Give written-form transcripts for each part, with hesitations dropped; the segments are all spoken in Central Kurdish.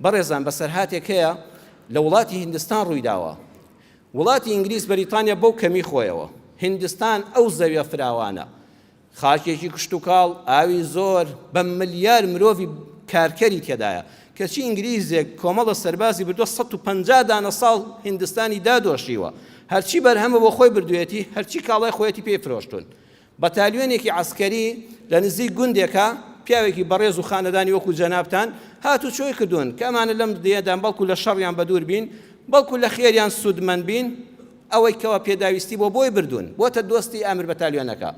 بەڕێزان بەسەرهاتێک هەیە لە وڵاتی هیندستان ڕوویداوە. وڵاتی ئینگلیز بەریتانیا بەو کەمی خۆیەوە، هیندستان ئەو زەویە فراوانە، خاکێکی کشتوکاڵ، ئاوی زۆر، بە ملیار مرۆڤی کارکەری تێدایە، کەچی ئینگلیزێک کۆمەڵە سەربازی بردووە 150 دانە ساڵ هیندستانی دادۆشیوە، هەرچی بەرهەمە بۆ خۆی بردوویەتی، هەرچی کاڵای خۆیەتی پێی فرۆشتوون. بەتالیۆنێکی عەسکەری لە نزیک گوندێکا، پیاوێکی بەڕێز و خانەدانی وەکو جەنابتان، هاتوچۆی کردوون، کە ئەمانە لەم دێیەدان بەڵکو لە شەڕیان بەدوور بین، بەڵکو لە خێریان سوودمەند بین، ئەوەی کەوا پێداویستی بووە بۆی بردوون، بۆتە دۆستی ئامر بەتالیۆنەکە.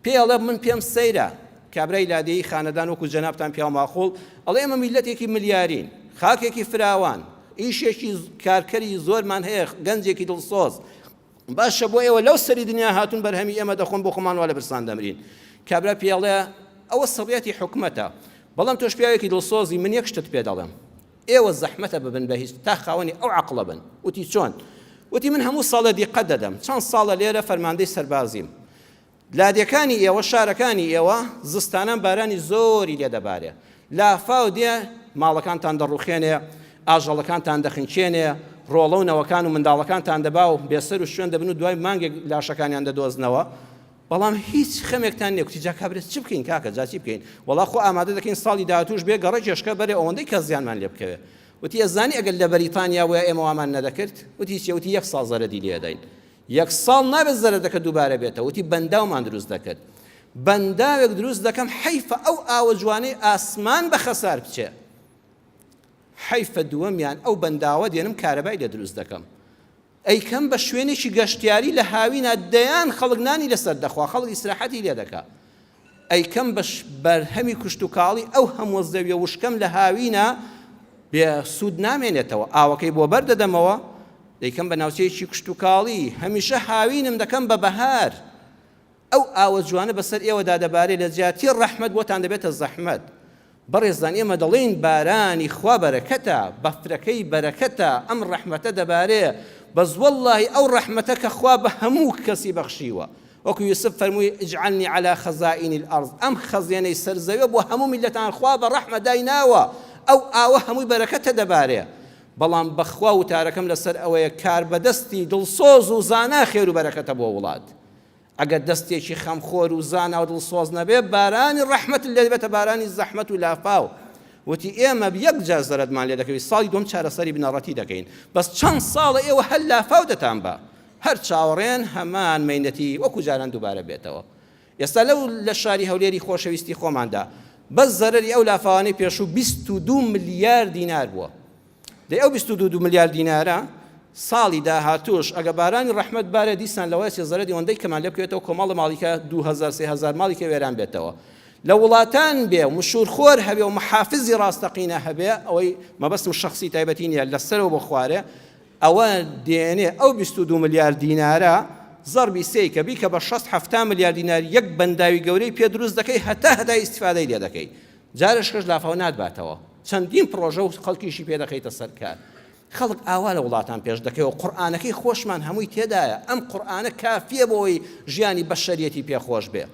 پێی ئەڵێ من پێم سەیرە، کابرای لادێیی خانەدان وەکو جەنابتان پیاو ماقوڵ، ئەڵێ ئێمە میللەتێکی ملیارین، خاکێکی فراوان، ئیشێکی کارکەری زۆرمان هەیە، گەنجێکی دڵسۆز، باشە بۆ ئێوە لەو سەری دنیا هاتوون بەرهەمی ئێمە دەخۆن بۆ خۆمان وا لە برسان دەمرین کابرا پێڵێ ئەوە سڕیەتی حکومەتە بەڵام تۆش پیاوێکی دڵسۆزی من یەک شتت پێ دەڵێم ئێوە زەحمەتە ببن بە هیچ تا خاوەنی ئەو عەقڵە بن وتی چۆن وتی من هەموو ساڵە دیقەت دەدەم چەند ساڵە لێرە فەرماندەی سەربازیم لادێکانی ئێوە، شارەکانی ئێوە، زستانان بارانی زۆری لێ دەبارێ. لافاو دێ، ماڵەکانتان دەڕووخێنێ، ئاژەڵەکانتان دەخنکێنێ، ڕۆڵە و نەوەکان و منداڵەکانتان دەبا و بێسەر و شوێن دەبن و دوای مانگێک لاشەکانیان دەدۆزنەوە. بەڵام هیچ خەمێکتان نییە. کوتی جا کابرا چ بکەین کاکە، جا چی بکەین؟ وەڵا خۆ ئامادە دەکەین ساڵی داهاتووش بێ گەڕەکێشکە بەرێ ئەوەندەی کەس زیانمان لێ بکەوێ. وتی ئەزانی ئەگەر لە بەریتانیا بوویا ئێمە وامان نەدەکرد؟ وتی چی؟ وتی یەک ساڵ زەرەدی لێ دەین. یەک ساڵ نابێت زەرەدەکە دووبارە بێتەوە وتی بەنداومان دروست دەکرد بەنداوێک دروست دەکەم حەیفە ئەو ئاوە جوانەی ئاسمان بە خەسار بچێ حەیفە دووەمیان ئەو بەنداوە دێنم کارەبای لێ دروست دەکەم ئەیکەم بە شوێنێکی گەشتیاری لە هاوینا دەیان خەڵک نانی لەسەر دەخوا خەڵک ئیسراحەتی لێ دەکا ئەیکەم بە بەرهەمی کشتوکاڵی ئەو هەمووە زەویە وشکەم لە هاوینە بێ سوود نامێنێتەوە ئاوەکەی بۆ بەر دەدەمەوە دەیکەم بە ناوچەیەکی کشتوکاڵی هەمیشە هاوینم دەکەم بە بەهار ئەو ئاوە جوانە بەسەر ئێوەدا دەبارێ لە جیاتی ڕەحمەت بۆتان دەبێتە زەحمەت بەڕێزان ئێمە دەڵێین بارانی خوا بەرەکەتە، بەفرەکەی بەرەکەتە، ئەم ڕەحمەتە دەبارێ، بەس وەڵڵاهی ئەو ڕەحمەتە کە خوا بە هەموو کەسی بەخشیوە، وەکو یوسف فەرمووی اجعلنی علی خزائن الارض، ئەم خەزێنەی سەر زەویە بۆ هەموو میللەتان خوا بە ڕەحمە دایناوە، ئەو ئاوە هەمووی بەرەکەتە دەبارێ، بەڵام بەخوا وتارەکەم لەسەر ئەوەیە کاربەدەستی دڵسۆز و زانا خێر و بەرەکەتە بۆ وڵات. ئەگەر دەستێکی خەمخۆر و زانا و دڵسۆز نەبێ، بارانی ڕەحمەتت لێ دەبێتە بارانی زەحمەت و لافاو. وتی، ئێمە یەک جار زەرەدمان لێ دەکەوی، ساڵی دووەم چارەسەری بنەڕەتی دەکەین. بەس چەند ساڵە ئێوە هەر لافاو دەتانبا. هەر چاوەڕێن هەمان مەینەتی وەکو جاران دووبارە بێتەوە. ئێستا لەو لە شاری هەولێری خۆشەویستی خۆماندا، بەس زەرەری ئەو لافاوانەی پێشوو 22 ملیار دینار بووە. دەی ئەو 22 ملیار دینارە ساڵی داهاتووش ئەگە بارانی ڕەحمەت بارێ دیسان لەوە چێ زەرەدی ئەوەندەی کەمان لێ بکەوێتەوە کۆمەڵە ماڵیکە 2000 3000 ماڵیکە وێران بێتەوە لە وڵاتان بێ و مشوورخۆر هەبێ و محافزی ڕاستەقینە هەبێ ئەوەی مەبەستم شخصی تایبەتی نییە لەسەرەوە بۆ خوارێ ئەوە دێنێ ئەو 22 ملیار دینارە زەربی سێی کە بیکە بە 60 70 ملیار دینار یەک بەنداوی گەورەی پێ دروست دەکەی هەتا هەتا ئیستیفادەی لێ دەکەی جارێشکەش لافاو ناتباتەوە چەندین پڕۆژە و خەڵکیشی پێ دەخەیتە سەر کار خەڵک ئاوا لە وڵاتان پێش دەکەوە قورئانەکەی خۆشمان هەمووی تێدایە ئەم قورئانە کافیە بۆ ئەوەی ژیانی بەشەریەتی پێ خۆش بێ.